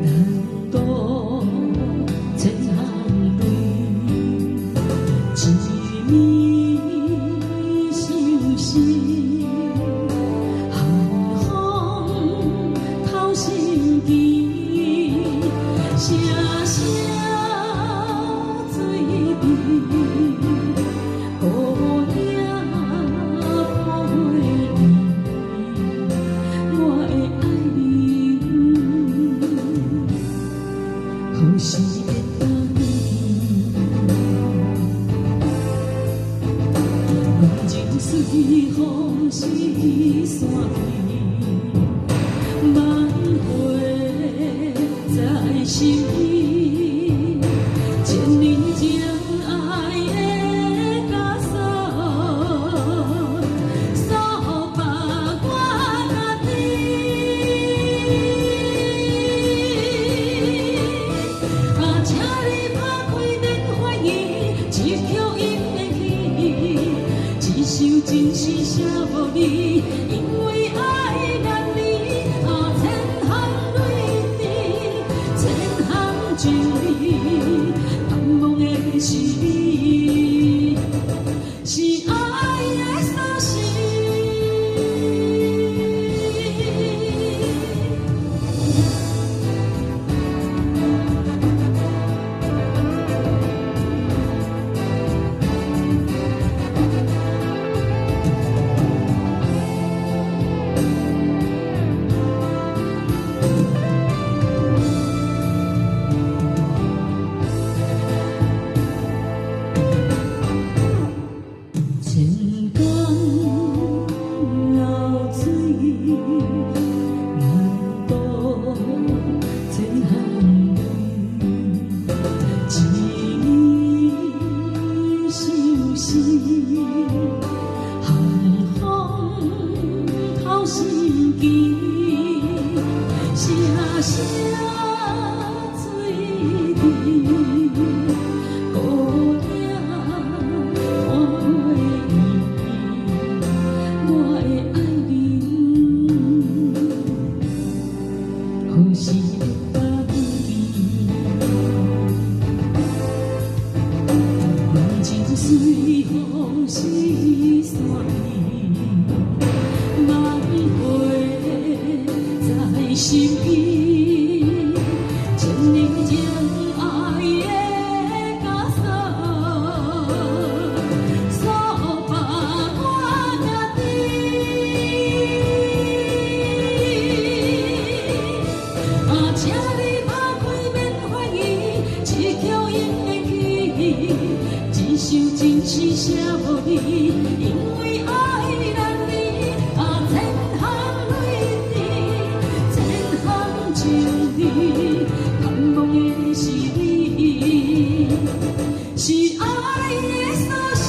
難渡千行淚，一暝相思，寒風透心機，聲聲水滴，孤影伴月暝，我的愛人，何時會轉去？戀人隨風四散去，萬花在心邊，千年情愛的枷鎖，束縛我家己。啊，請你拍開免懷疑，這曲音免去，這首情詩寫予你，因為愛難離。啊，千行淚滴，千行情離，盼望的是你，是愛的鎖匙。千江流水，難渡千行淚，一暝相思，寒風透心機，聲聲水滴，孤影伴月暝，我的愛人，何時會轉去？戀情隨風四散去，萬花在心邊，千年情愛的枷鎖，束縛我家己。啊，請你拍開免懷疑，這曲音免去，這首情詩寫予你，因為愛難離。啊，千行淚滴，千行情離，盼望的是你，是愛的鎖匙。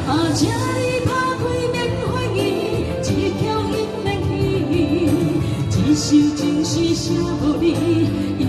啊，請你拍開免懷疑，這曲音免去，這首情詩寫予你，因